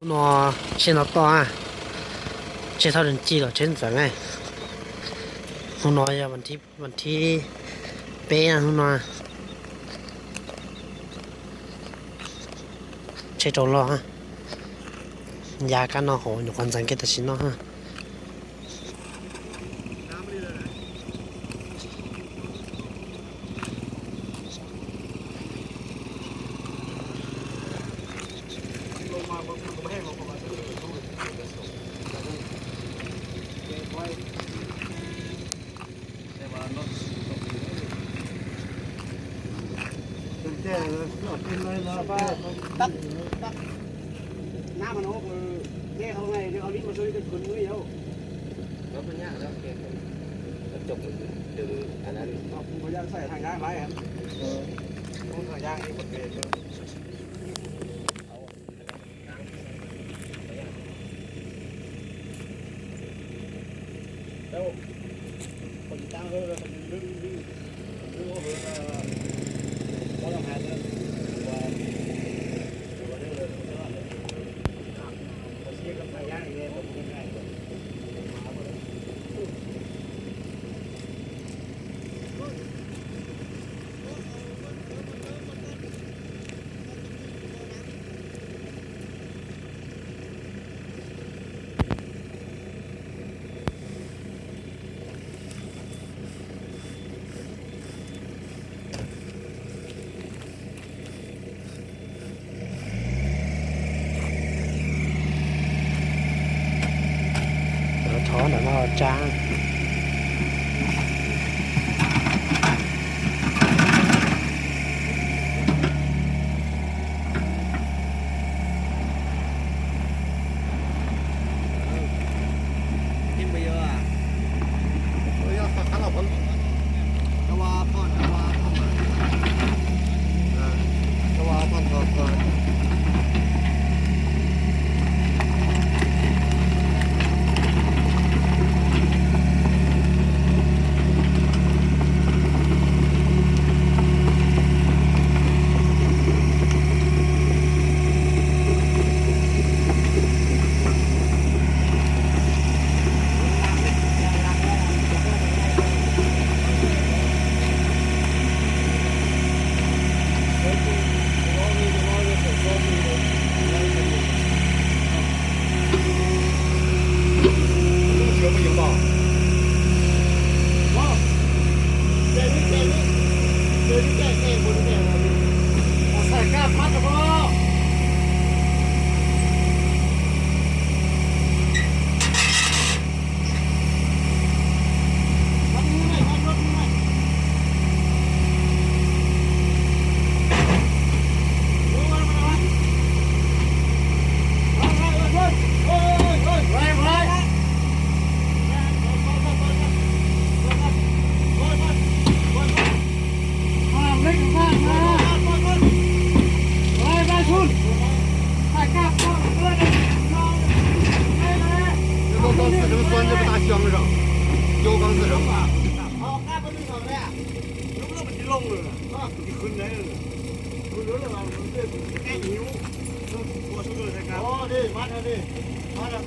No tsheb no toj, tsheb thauj dej cig los tsheb ntxeev. Hnub no yog vas thib peb hnub no. Tsheb rau loj, ya kab no hauv nyuam qhuav ntxeev kiag tam sim no. Thov ntawm no tsa.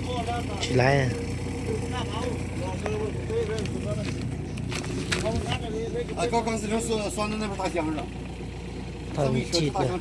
Ua, tsis laiv. Tau me tsis tiag.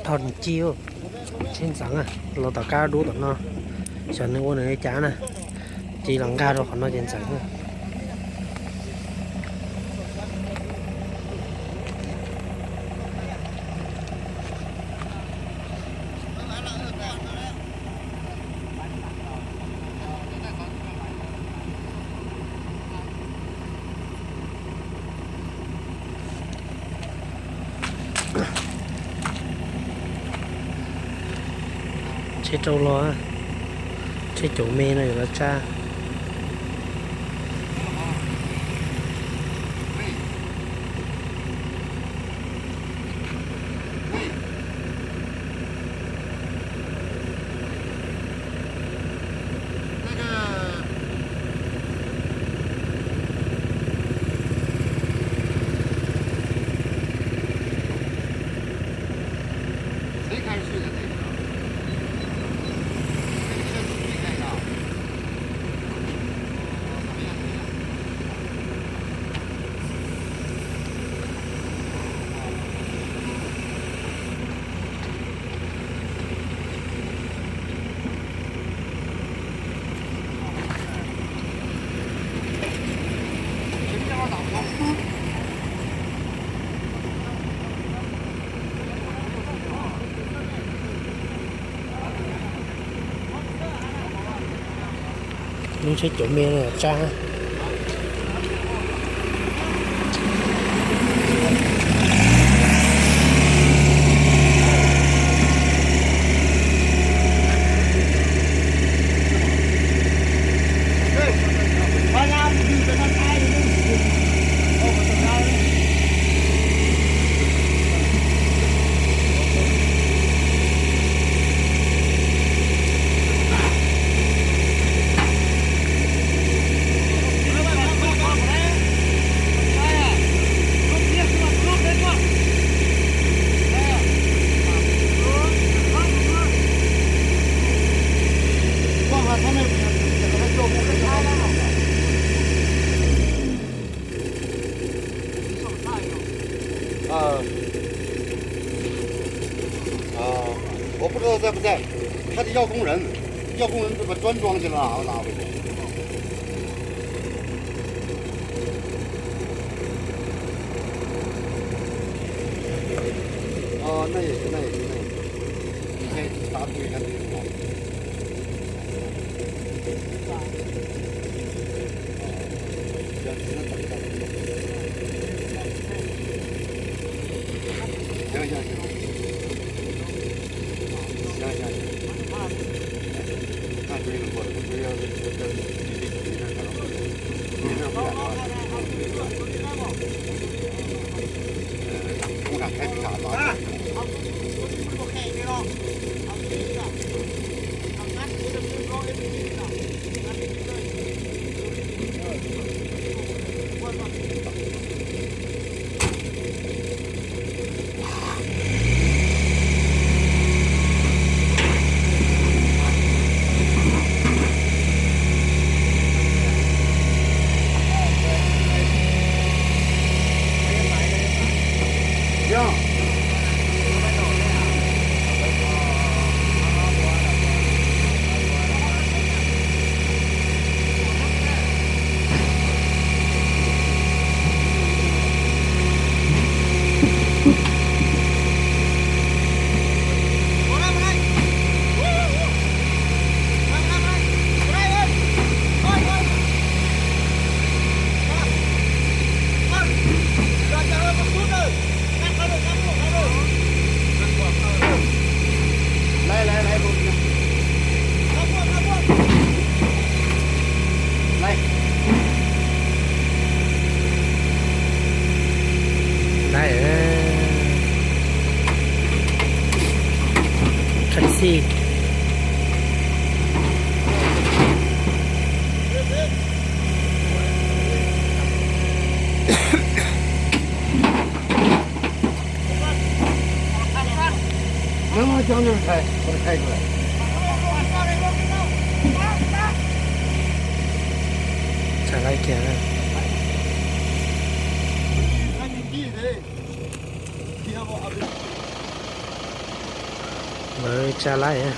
Thauj ci, tsheb ntxeev los tom kab dub tom no, xyov nws ua nws li cas na, ci los nkag rau qhov no ces ntxeev. Tsheb rau los, tsheb caum me no yuav los tsa. Lub tsheb caum me no tsa.啊，啊，我不知道在不在，他得要工人，要工人就把砖装起来，然后拿回去。哦，那也行，那也行，那也行。你先拿出去看。 行行行，行行行，看谁能过来，我这要是我这离这个地方不远了，离这儿不远了，工厂开工厂了。 Lawv, lawv, lawv, lawv. Lawv, khawv xij. Nws cov nws thaiv, thaiv kuv. Tsa laib kiag. Lawv tsa laib.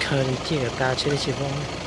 Khaws ciaj kom tas tsheb tsis poob.